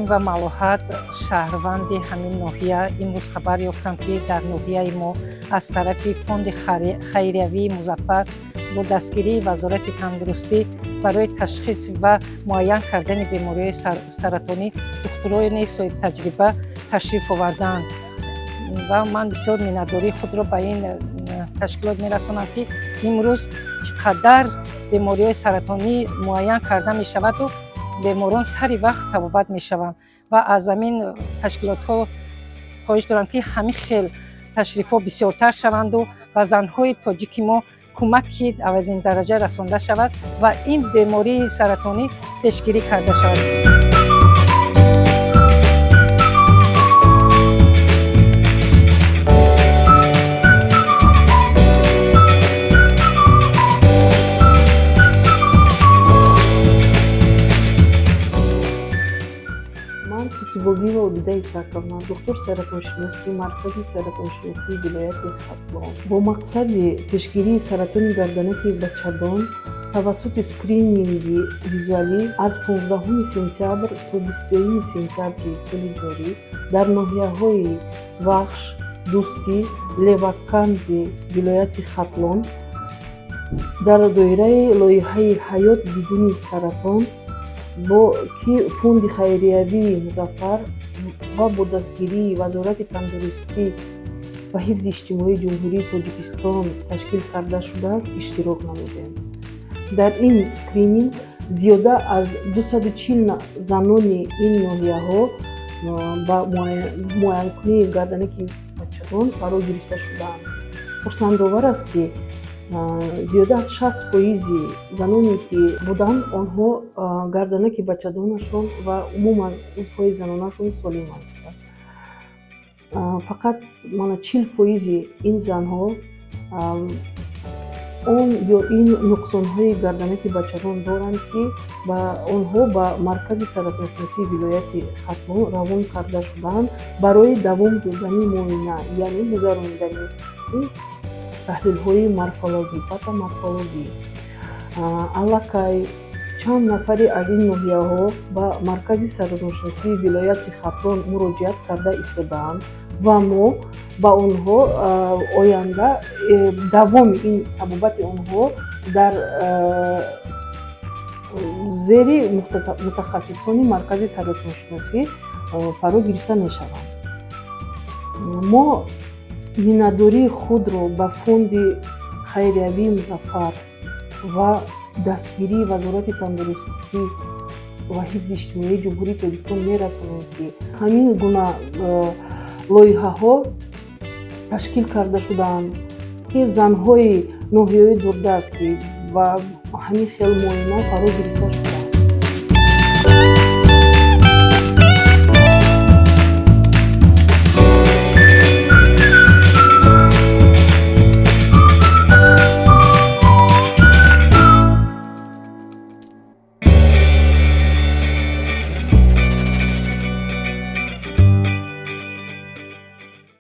Ва Малоҳат, шаҳрванди ҳамин ноҳия, имрӯз хабар ёфтам, ки дар ноҳияи мо аз тарафи фонди хайриявии Музаффар бо дастгирии Вазорати тандурустӣ барои ташхис ва муайян кардани бемориҳои саратонӣ духтурони соҳибтаҷриба ташриф овардаанд. Ва ман бисёр миннатдории худро ба ин ташкилот мерасонам, ки имрӯз чӣ қадар бемориҳои саратонӣ муайян карда мешаваду беморон сари вақт табобат мешаванд. Ва аз ҳамин ташкилотҳо хоҳиш дорам, ки ҳамин хел ташрифҳо бисёртар шаванду ба занҳои тоҷики мо кӯмаки аввалин дараҷа расонда шавад ва ин бемории саратонӣ пешгирӣ карда шавад. Ман Сутибогиева Обида Исаковна, духтур саратоншиносии Маркази саратоншиносии вилояти Хатлон, бо мақсади пешгирии саратони гарданаки бачадон тавассути скрининги визуалӣ аз 15 сентябр то 23 сентябри соли ҷорӣ дар ноҳияҳои Вахш, Дӯстӣ, Леваканди вилояти Хатлон дар доираи лоиҳаи «Ҳаёт бидуни саратон», бо ки фонди хайриявии Музаффар ва бо дастгирии Вазорати тандурустӣ ва ҳифзи иҷтимоии Ҷумҳурии Тоҷикистон ташкил карда шудааст, иштирок намудем. Дар ин скрининг зиёда аз 240 занони ин ноҳияҳо ба муайянкунии гарданаки бачадон фаро гирифта шудаанд. Хурсандовар аст, ки зиёда аз 60 фоизи заноне ки буданд, онҳо гарданаки бачадонашон ва умуман узвҳои занонашон солим ҳастанд. Фақат мана 40 фоизи ин занҳо он ё ин нуқсонҳои гарданаки бачадон доранд, ки ба онҳо ба Маркази саратоншиносии вилояти Хатлон равон карда шудаанд барои давом додани муоина, яъне гузаронидани таҳлилҳои морфологӣ, патоморфологӣ. Аллакай чанд нафаре аз ин ноҳияҳо ба Маркази саратоншиносии вилояти Хатлон муроҷиат карда истодаанд ва мо ба онҳо оянда давоми ин табобати онҳо дар зери мутахассисони Маркази саратоншиносӣ фаро гирифта мешаванд. Мо миннатдории худро ба фонди хайриявии Музаффар ва дастгирии Вазорати тандурустӣ ва ҳифзи иҷтимоии Ҷумҳурии Тоҷикистон мерасонем, ки ҳамин гуна лоиҳаҳо ташкил карда шудаанд, ки занҳои ноҳияҳои дурдаст, ки ба ҳамин хел муоина фаро гирифта шудаанд.